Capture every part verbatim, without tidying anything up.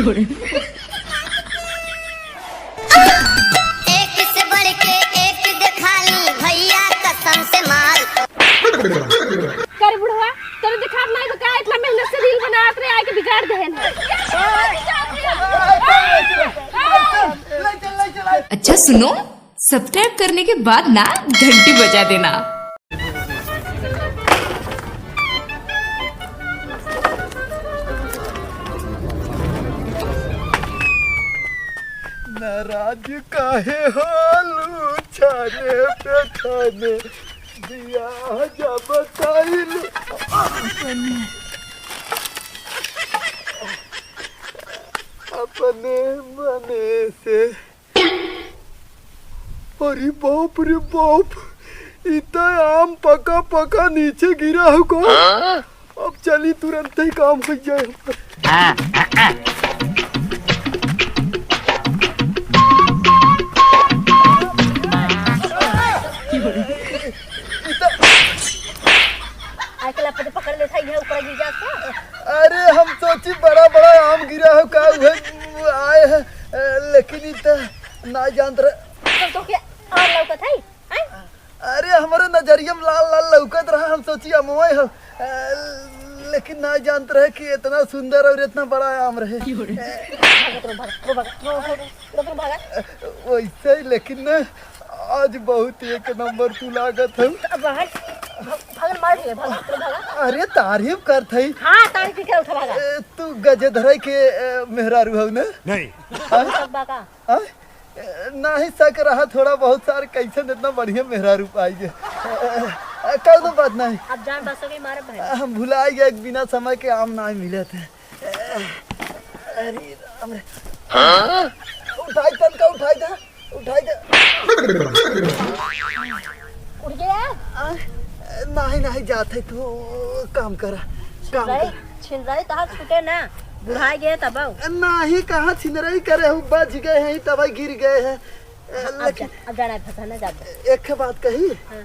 एक से बढ़ के एक दिखा ली भैया, कसम से माल। करे बुढ़वा, तोरे दिखात नाहीं बा का, इतना मेहनत से रील बनात रहे, आके बिगाड़ देहेन। अच्छा सुनो, सब्सक्राइब करने के बाद ना घंटी बजा देना। नाराज काहे होलू छाने पे छाने, बियाह जब कइलू अपने, अपने मने से। अरे बाप रे बाप, इ त आम पका पका नीचे गिरा हो का? हाँ? अब चली, तुरंत ही काम हो जाए। आजकल आप तो पकड़ लेता है, ऊपर गिर जाता। अरे हम सोची बड़ा बड़ा आम गिरा हो का, उहे आए हैं, लेकिन इ त ना जानत रहे। तो, तो क्या आम लौकत है? हैं? अरे, हमरे नजरिया में लाल लाल लौकत रहा, हम सोची अमवे हो। अ, लेकिन ना जानत रहे कि इतना सुंदर और इतना बड़ा आम रहे। क्यों रे? भागत रहो, भागत रहो, भागत रहो, भागत रहो, भागत रहो, भागत। अ, वैसे ही, लेकिन ना, आज बहुत एक नंबर तू लागत हो। अब भागल, भाग-, भागल मार दिए, भागत रहो, भागत। अरे, तारीफ करत हई। हाँ, तारीफ के उठा भागा। अ, तू गजेधरे के, अ, मेहरारू हो ना? नहीं। हाँ? सब बाका। हाँ? ए, नाही शक रहा, थोड़ा बहुत सार कैसन इतना बढ़िया मेहरारू पाई जे। ए, ए, कौनो बात नाही। अब जान बसो के मारे बहन। हम भुला गए, एक बिना समय के आम नाही मिलत है। ए, अरे राम रे। हाँ? उठाई तन का, उठाई दा, उठाई दा। उठ गया? आ, नाही, नाही, जात है तू काम करा, काम छिनराई, कर। छिनराई तहार छूटे ना, बुढ़ाई गए तब। नाही, कहाँ छिनराई करे हो, बच गए हैं, तब गिर गए हैं। अब लेकिन जा, अब जाना है, फंसाना जाता। एक बात कही, हाँ।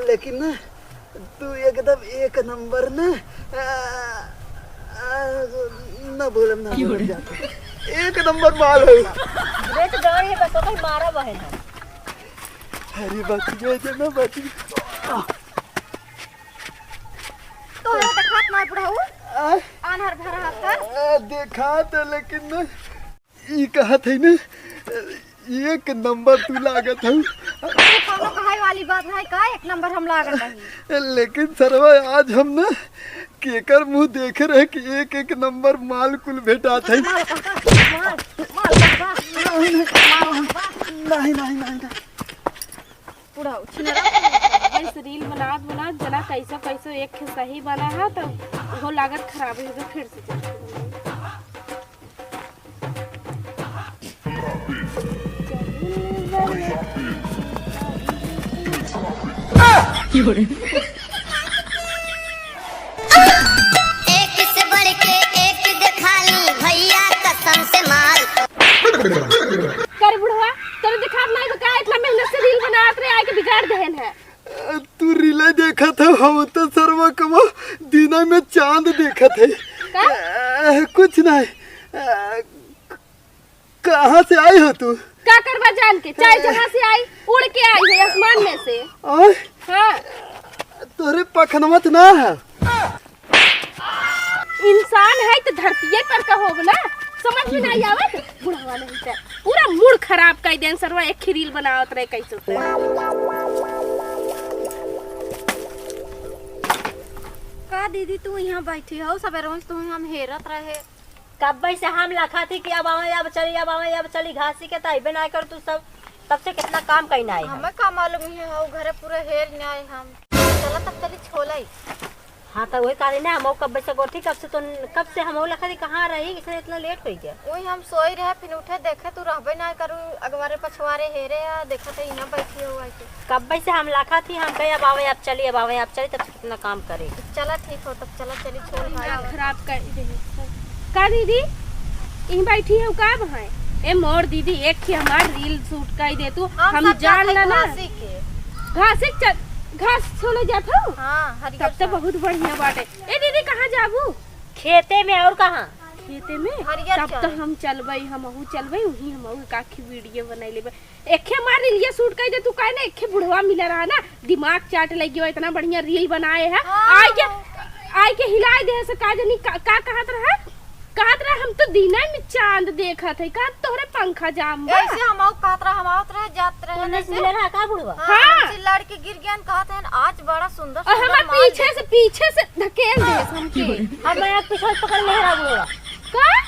लेकिन ना, तू एकदम एक नंबर ना, आ, आ, ना बोलम, ना बोलम जाता। एक नंबर माल हो। बेच गए हैं, बस ओकर मारा बहन है। अरे बच गए जे ना बच गए। तोहरा देखात ना बुढ़ऊ? आ? आन्हर भरा हाथ का? आ, देखात है, लेकिन ना, ई कहत है ना, एक नंबर तू लागत है। ये कौनो कहे वाली बात है का, एक नंबर हम लागत है? लेकिन सरवा, आज हम ना केकर मुँह देखे रहे कि एक, एक नंबर माल कुल भेटात है। माल, माल, माल, माल। नहीं, नहीं, नहीं, नहीं। बुढ़ऊ, छिनरा, ऐसे रील बनात, बनात जना कैसो, कैसो एक ठे सही बना है, तो वो लागत खराब हो गई, फिर से चल। एक से बढ़ के एक दिखा ली भैया, कसम से माल। करे बुढ़वा, तोरे दिखात नाहीं बा का, इतना मेहनत से रील बनात रहे, आके बिगाड़ देहेन है। तू रीले देखत हो, हम तो सरवा कमा दिना में चांद देखत है। का? अ, कुछ नहीं। अ, कहाँ से आई हो तू? का करबा जान के, चाहे जहाँ से आई, उड़ के आई है आसमान में से। आय? हाँ। तोरे पखनवा त ना है। इंसान है तो धरतीये पर का होब ना, समझ में नहीं आवत। बुढ़वा नहीं तो पूरा मूड खराब कर देन सरवा, एक ही रील बनावत रहे कैसे से। का दीदी तू यहाँ बैठी हो, सबेरे से तू हम हेरत रहे। कब्बे से हम लखा थी कि अब आवे, अब चली, अब आवे, अब चली, घासी के त अइबे ना कर तू सब। तब से कितना काम कहीं ना आए हम। हमें का मालूम ही है, हो घरे पूरा हेर ना आए हम। चला तब चली छोलाई। हाँ, तो वही कह रही ना, हम कब्बे से गोठी, कब से तो, कब से हम लखा थी कहाँ रही, इसलिए इतना लेट हो गया। वही हम सोई रहे, फिर उठे देखे तू रहबे ना करू, अगवारे पछवारे हेरे आ, देखा तो यहाँ बैठी हो आके। कब्बे से हम लखा थी, हम कहे अब आवे, अब चली, अब आवे, अब चली, तब कितना काम करे। चला ठीक हो, तब चला चली छोड़ भाई। दिमाग खराब कर दे। का दीदी, यहीं बैठी हो का भाई? ए मोर दीदी, एक ही हमार रील शूट कर दे तू, हम हम सब जान जात ला हई ना। घासी के। घासी के चल, घास छोले जात हो? हाँ, हरियर तब तो साग। बहुत बढ़िया बाटे। ए दीदी, कहाँ जाबू? खेते में, और कहाँ? खेते में, हरियर तब तो चाय। हम चलबई, हमहू चलबई, उही हमहू एक आखी video बनाई लेबे। एखे मार रीलिया shoot कर दे तू, काहे ना एखे बुढ़वा मिला रहा ना, दिमाग चाट लग गयो, इतना बढ़िया reel बनाए है। हाँ। आई के, आई के हिलाए दे से का जनी का, का कहत रहा? कहत रहा हम तो दिना में चांद देखत है, का तोहरे पंखा जाम बा? ऐसे हम आउ कहत रहा, हम आवत रहे, जात रहे ओने से जैसे। मिले रहा का बुढ़वा? हाँ, हाँ। हमसे लड़ के गिर गया, कहत है आज बड़ा सुंदर और सुंदर हमारे माल पीछे दे। से, पीछे से धकेल दे हमके। हम आप पीछे पकड़ ले रहा बुढ़वा। का?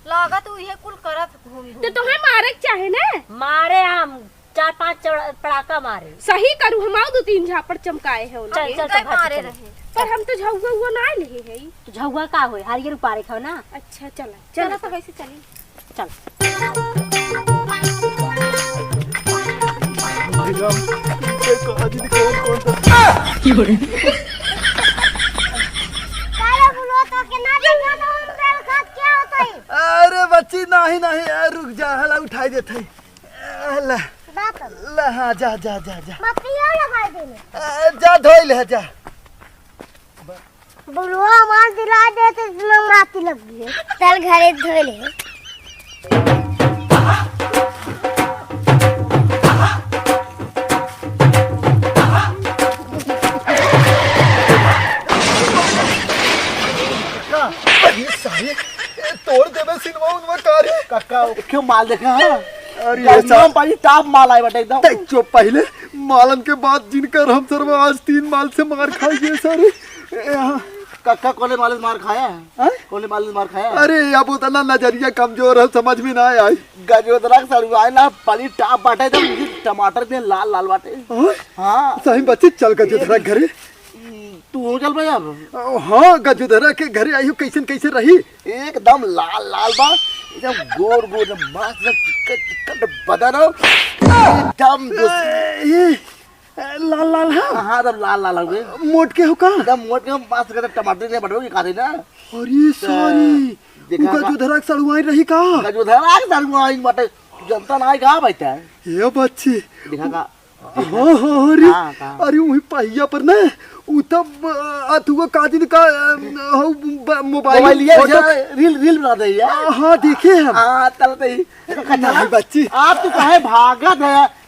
लागत उहे कुल करत घूम घूम तो के। तोहे मारे के चाहे ना? मारे हम चार पांच चड़-, पड़ाका मारे। सही करू, हम आउ दो तीन झापड़ चमकाए हैं उनके। चल, चल, चल, भाग, मारे चल। रहे। पर हम तो झउआ उआ ना लेहे है। तो झउआ का होए? हरियर उपारे खाओ ना। अच्छा, चला, चला चला। तो वैसे चली। चल। काहे बोलो तो के ना देखा तो हम तेल खात क्या होता है? अरे बच्ची, नहीं, नहीं, आ, रुक जा, हला उठाई देत है। आ, ला, बात। ला, हाँ, जा, जा, जा, जा। मत पियो ना भाई देने। आ, जा, धोई ले, जा। बुढ़वा मार दिला दे तो इतना माटी लग गई है। चल घरे धोई ले। का? अरे सारे, ए, तोड़ देबे सिनवा उनवा का रे? काका, क्यों माल देखा, हाँ? अरे गजवा सारे। पाजी top माल आए बाटे एकदम। देख जो पहिले मालन के बाद जिनकर हम सरवा आज तीन माल से मार खाई गए सारे। ए, हाँ। काका, कोने माल से मार खाया है? हाँ? कोने माल से मार खाया है? अरे, अब उतना नजरिया कमजोर है, समझ में ना आए। गजोधरा के सरवा आए ना, पाजी top बाटे एकदम, टमाटर में लाल लाल बाटे। हाँ? हाँ। सही बच्ची, चल गजोधरा के घरे। तू हो चल भाई अब। हाँ, गजोधरा के घरे आइयो, कैसन कैसे रही? एकदम लाल लाल बा, एकदम गोर गोर, एकदम मस्त, एकदम चिकन चिकन बदन हो, एकदम जो ए, ए, लाल लाल है? हाँ, एकदम लाल लाल हो गए। मोट के हो का? एकदम मोट के, मस्त के टमाटर के बटवे के खाते ना। अरे तो सॉरी, देखा उ का? गजोधरा के सड़ुआइन रही का? गजोधरा के सड़ुआइन बाटे, जनता ना है का बैठा है? ये बच्ची। देखा का? हाँ, हाँ, हाँ, अरे, हाँ, हाँ। अरे, वही पहिया पर ना, उ तब, अ, अथुआ का दिन का, अ, हौ, ब-, मोबाइल मोबाइल लिया फोटो। जा, रील, रील बना दे यार। हाँ, हाँ, देखे हम। हाँ, चल तो ही। नहीं, बच्ची। आप तो काहे भागत है?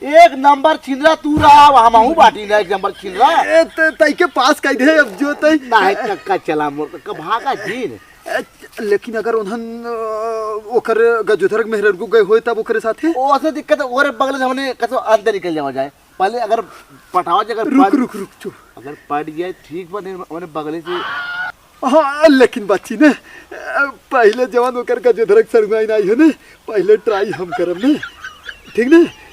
एक नंबर छिनरा तू रहा, हमहू बाटी ना एक नंबर छिनरा। ए, त-, तई के पास कह दे, अब जो तई। नहीं, कक्का चला मोर, कक्का भागा जीन। ए, लेकिन अगर उन्हन, अ, ओकर गजोधर के मेहररुआ गए होए तब ओकरे साथे? ओ, असे दिक्कत है, ओरे बगल से हमने कसो अंदर निकल जावा जाए। पहले अगर पटावा जाए, अगर रुक, पड़-, रुक, रुक, चुप। अगर पड़ गया, ठीक बा, नहीं, ओने बगले से। हाँ, लेकिन बच्ची ने, अ, पहले जवान ओकर गजोधर के सड़ुआइन आई है ने, पहले try हम करब ने, ठीक ने?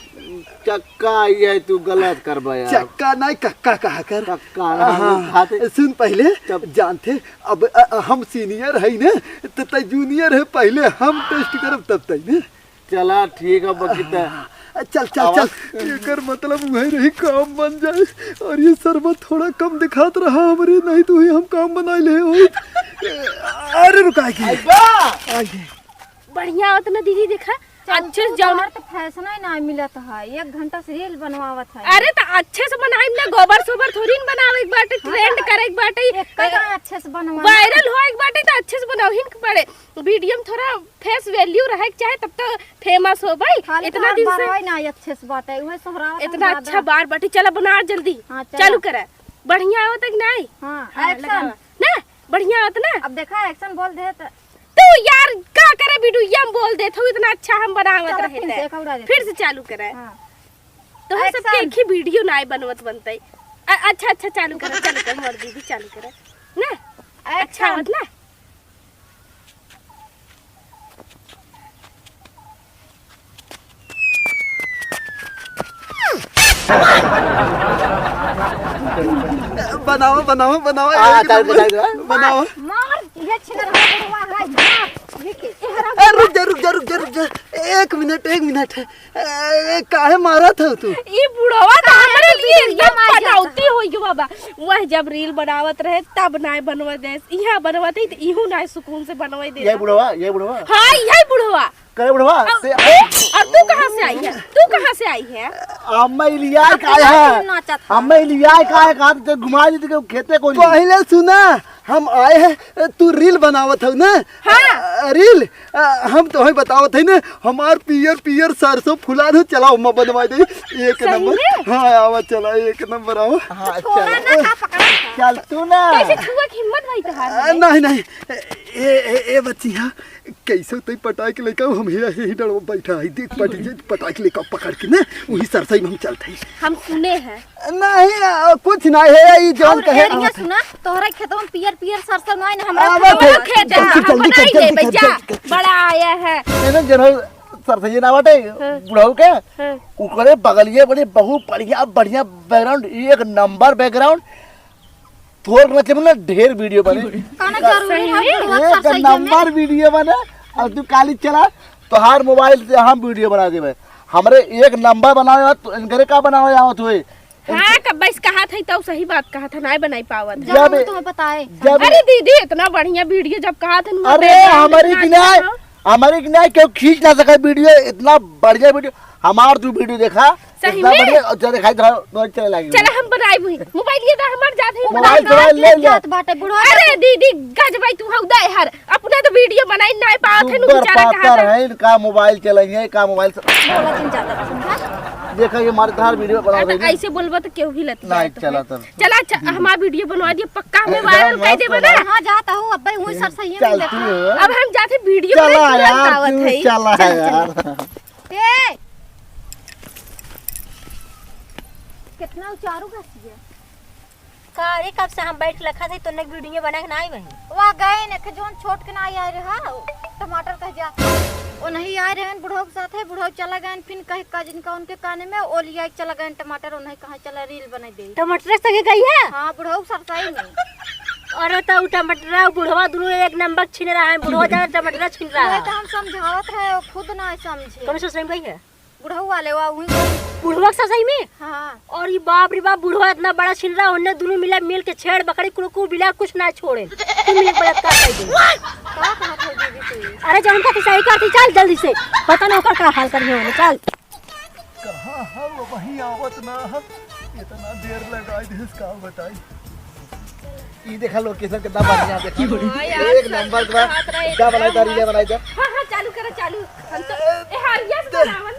चक्का आई है, तू गलत करबा यार। चक्का नहीं, कक्का कहा कर। कक्का ना, हाँ, हम खाते। सुन पहले, तब जानते, अब, अ, अ, हम senior है ने, त तै junior है, पहले हम test करब तब तै ने। चला ठीक है, बाकी त हाँ, चल, चल, आवाज चल। एकर मतलब उहे रही, काम बन जाए। और ये सरवा थोड़ा कम दिखात रहा हमरे, नहीं तो ही हम काम बनाए ले होई। अरे रुका के। आई बा। आई है। बढ़िया होत ना दीदी, देखा, चल, अच्छे से तू जाओ। तोहार तो fashion ही ना मिलत है, एक घंटा से reel बनवावत है। अरे तो अच्छे से बनाई ना, गोबर सोबर थोड़ी न बनावे के बाटे, हाँ, trend तो करे के बाटे। एक कदम अच्छे से बनवा। Viral होए के बाटे तो अच्छे से बनाओ, हिन के पड़े। Video में थोड़ा face value रहे के चाहे, तब तो famous हो भाई। खाली इतना तोहार दिन से बरवाई ना अच्छे से बाटे, उहे सोहरावत इतना ज्यादा। अच्छा बार बाटी, चला बना जल्दी। हाँ, चला। चालू करा। बढ़िया आवत है कि नहीं? हाँ, हाँ, action। लगावा। ना, बढ़िया आवत ना? अब देखा, action बोल दे त। तू यार, का करे video में बोल दे, तू इतना अच्छा हम बनावत चला, रहे फिर थे। देखा, उड़ा दे। फिर से चालू करे। हाँ। तो हम सबके action। एक ही video ना बनवत बनते। अ-, अच्छा, अच्छा, चालू करा, चालू करा, मोर दीदी, चालू करा। ना? अच्छा action। आवत ना? बनाओ, बनाओ, बनाओ, आ, एक चालू नंबर। कर, चालू कर। बनाओ। मार, ये छिनरा बुढ़वा है, मार। ये के, ये हराम ए, रुक जा, रुक जा, रुक जा, रुक जा। एक मिनट, एक मिनट। ए, काहे मारत हो तू? ई बुढ़वा तो हमरे लिए एकदम पनौती हो गयो बाबा। वह जब reel बनावत रहे तब नाय बनवे देस, इहाँ बनवत है तो इहू नाय सुकून से बनवे दे। ये बुढ़वा, ये बुढ़वा। हाँ, यही बुढ़वा। करे बुढ़वा, अब से तू, अब तू कहाँ से आई है? तू कहाँ से आई है? अम्मा इलिया का है। नाचत है। अम्मा इलिया का है, कहाँ से घुमा दी थी, खेते को नहीं। पहले सुना, हम आए हैं, तू reel बनावत हऊ ना? हाँ। अ, reel, अ, हम तोहई बतावत हई ना, हमार पियर पियर सरसों फुला दो, चला ओमा बनवा दे। एक सही नंबर। में? हाँ, आवा, चला, एक नंबर, आवा। हाँ, थोड़ा चला। ना का पकड़ा था। चल तू ना। कैसे छुआ के हिम्मत भाई तोहार अ, में? नहीं, नहीं। ए, ए, ए, ए, बच्ची, हाँ, कैसे तई पटाई के लेके आऊ, हम ही, ही डर बैठा है, देख पटी जे पटाई के लेके आऊ पकड़ के ना, वही सरसई में हम चलत हई। हम सुने हैं। नहीं, अ, कुछ नहीं है, ई जौन और कहे एरिया आवत है। सुना, तोहरा खेतवा में पियर पियर सरसों नहीं ना, हमरा आवत खेतवा है। में खेत है, जल्दी, हम जल्दी, बनाई जल्दी, लेबे, जल्दी, जा, जल्दी। बड़ा आया है। एने जनरल सरसई ना बाटे, हाँ। बुढ़ऊ के, हाँ। ओकरे बगलिए बड़ी बहुत बढ़िया, बढ़िया background, एक नंबर background। थोड़ मतलब ना ढेर video बने। कहना जरूरी है, सही में? बुढ़वा एक सरसइया में। नंबर video बने। अब तू काली चला, तोहार mobile से हम video बना देबे। हमरे एक नंबर बनावे, तो इनकरे का बनावे आवत हुए? हाँ, कब बस कहा था, तो सही बात कहा था, नाय बनाई पावत। जब जब तुम्हें पता है। जब अरे दीदी, इतना बढ़िया video जब कहा था, अरे, हमारी की नाय, हमारी की नाय, क्यों खींच ना सके video, इतना बढ़िया video। हमार तू video देखा, सही इतना में? बढ़िया, और चले खाई, तो, तो चले लागी। चला, हम बनाई वही। mobile ये दा, हमार जात है, mobile बनाई। चला, ले ले। जात बाटे बुढ़वा। अरे दीदी, गजबाई तू हऊ दे हर। अपना तो video बनाई नाय पावत है, नु सुगर बेचारा कहा पातर था। है, इनका mobile चलाइए, का mobile से बोला जिन ज्यादा, समझा? देखा, ये मारे धार video बना अब रही है। ऐसे बोलबा तो केहू हिलत नहीं, जाए तो चला है। तब। चला, अच्छा, हमार video बनवा दिए, पक्का हमें एकदम viral कर मस्त देबा ना। बना। हाँ, जात हूँ, अब भाई, वहीं सरसइया में चल देखा। तू। अब हम जाते video चला बनाए, तुरंत यार, आवत तू है। चला चल, चल। यार। ए! कितना उचारू घसिया। का रे, कब से हम बैठ लखा थे, तोने video बना के ना आई वहीं? वा गए न, के जौन छोट के ना आए रहा, टमाटर कह जा। ओ नहीं आए रहन बुढ़ऊ के साथ है, बुढ़ऊ चला गए, फिर कहे का जिनका उनके काने में, ओ लिया के चला गए टमाटर, ओ नहीं कहाँ चला reel बना दे। टमाटर संगे गई है? हाँ, बुढ़ऊ सरसाई में। अरे तो उ टमाटर, बुढ़वा दोनों एक नंबर छीन रहा है, बुढ़वा ज्यादा टमाटर छीन रहा वही है। तो हम समझावत है, वो खुद ना समझे। कौन सा सही गई है? बुढ़ऊ वाले वा उही। बुढ़वा के ससई में? हाँ। और ई बाप रे बाप, बुढ़वा इतना बड़ा छिनरा, उन्हें दुनू मिला मिल के छेड़ बकरी कुड़कू बिलार कुछ ना छोड़े। तू मिल के बलात्कार कर दे। का कहत हो दीदी तू? अरे जौन कहती सही कहती, चल जल्दी से। पता ना ओकर का हाल करिए होने, चल। कहाँ है वो, वहीं आवत ना है। इतना देर लगाई दिस, का बताई। ई देखा location कितना बढ़िया, देखा। हाँ यार, एक सही नंबर बा। बात रहे, क्या बनाई एकदम दा, रीले मस्त। बनाई दा। हाँ, हाँ, चालू करो, चालू। हम तो, ए, हाँ, yes, बनावन।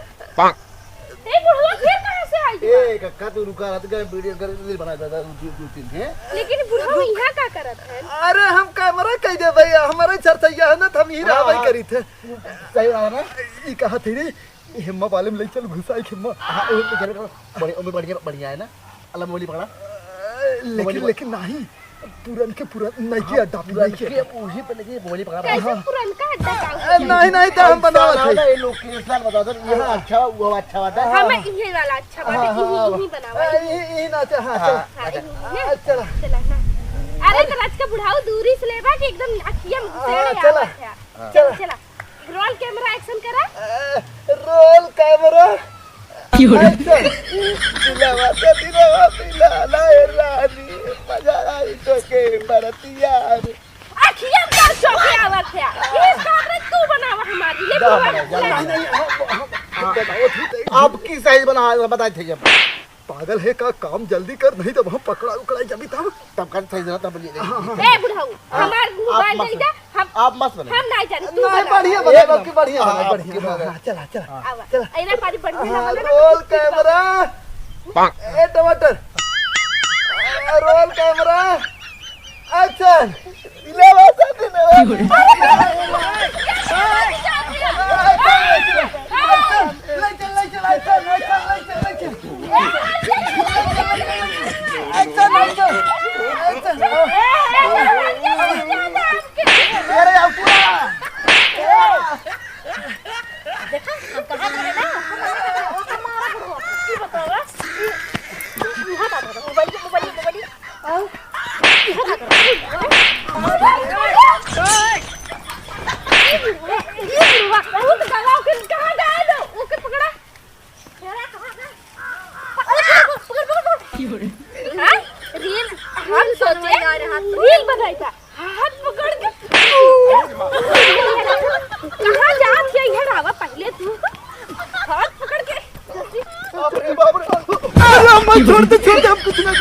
ए, बुढ़वा फिर कहाँ से आई? ए, कक्का, तू रुका, रात के video कर, reel बनाई दा, दो, दो, दो, तीन, हैं? लेकिन बुढ़वा यहाँ का करत है? अरे, हम camera कह दे भैया, हमारे चरचैया है ना, तो हम ही हाँ, रहबे हाँ। करी थे। सही बात है ना? ई कहा थे रे, ये हिम्मा वाले में ले चल घुसाई के हिम्मा। हाँ, ओ, ओ, चल, चल, बढ़िया, ओ, बढ़िया, बढ़िया है ना? अलग बोली पकड़ा। अ, लेकिन, बोली, बोली। लेकिन नहीं, पुरन के पुरन, नहीं की हाँ, अड्डा पे पुरन नहीं के। के, उही पे लेकिन बोली पकड़ा। कैसे हाँ। पुरन का अड्डा का अ, होता है? नहीं, नहीं, तो हम ऐसा बनावत ना है। ना, ये लोग के साथ बता दो, ये हाँ। अच्छा, वो अच्छा बात है। हाँ, हाँ। ये वाला अच्छा बात है, हाँ, हाँ, यही, हाँ। यही बनावा अ, है। ये, ये ना, अच्छा, हाँ, हाँ, चल। हाँ, अच्छा। यही है। अ, चला। चला ना। अरे, तो रात का बुढ़ाऊ दूरी से लेबा कि एकदम अखिया में हाँ, घुसेड़े चला। आवत है। हाँ। चला, चला। Roll camera, action करा। अ, roll camera, क्यों रे? Action। दिलवा से दिलवा मिला ना ए रानी, मजा आई तो के बरतिया रे। अखिया में चौके आवत है। ये camera तू बनावा हमारी, ले दा, तू बना, बना। नहीं, नहीं, हम, हम, हम, हाँ। बताओ, ठीक है। अब की size बना, बताए थे जब। पागल है का, काम जल्दी कर, नहीं तो वहाँ पकड़ा उकड़ा जाबी तब। तब कर सही जरा, तब ले ले। हाँ, हाँ। ए बुढ़ऊ, हाँ। हमार आप mobile मत दे दे, हम, आप मत बनाइए। हम नहीं जाने, तू नहीं, बना। बढ़िया बनाए, एकदम। बल्कि बढ़िया बनाए, हाँ, बढ़िया। आपकी हाँ, बात है। हाँ, चला, चला, हाँ। चला। ए ना, पानी बढ़िया हाँ, ना बना। Roll camera। ए, टमाटर। ए, roll camera। Action। ले बस, ले बस। ले चल, ले चल, ले चल, ले चल, ले चल। Action, action, action। अरे, अब पूरा। देखा, हम कहा था ना, हमारा बुढ़वा, की बतावा? यहाँ बात है, मोबाइल के, मोबाइल के, मोबाइल के। आओ। ई बुढ़वा, ई बुढ़वा, भूत गला के कहाँ गए लो? ओके पकड़ा। पकड़, पकड़, पकड़, पकड़। हाँ? Reel, हम सोचे, reel बनाई था। हाथ पकड़ के। कहाँ जात है इधर आवा पहले तू। हाथ पकड़ के। बाप रे, बाप रे। अरे अम्मा, छोड़ दे, छोड़ दे, हम कुछ ना।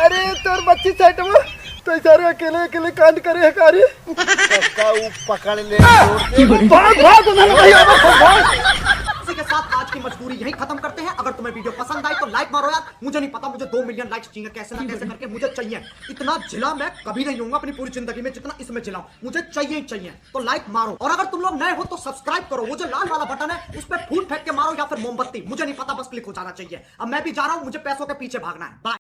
अरे तोर अच्छी सेट में तो सारे अकेले अकेले कांड करे है कारी। पक्का वो पकड़ ले, छोड़ दे। भाग, भाग, उन्होंने भाई, भाग, भाग। इसी के साथ आज की मजदूरी यहीं खत्म करते हैं। अगर तुम्हें वीडियो पसंद आई तो लाइक मारो यार। मुझे नहीं पता, मुझे दो मिलियन लाइक्स चाहिए, कैसे ना कैसे करके मुझे चाहिए। इतना झिला मैं कभी नहीं होऊंगा अपनी पूरी जिंदगी में जितना इसमें झिला हूँ। मुझे चाहिए ही चाहिए। तो लाइक मारो, और अगर तुम लोग नए हो तो सब्सक्राइब करो। वो जो लाल वाला बटन है उस पर फूट फेंक के मारो या फिर मोमबत्ती, मुझे नहीं पता, बस क्लिक हो जाना चाहिए। अब मैं भी जा रहा हूँ, मुझे पैसों के पीछे भागना है। बाय।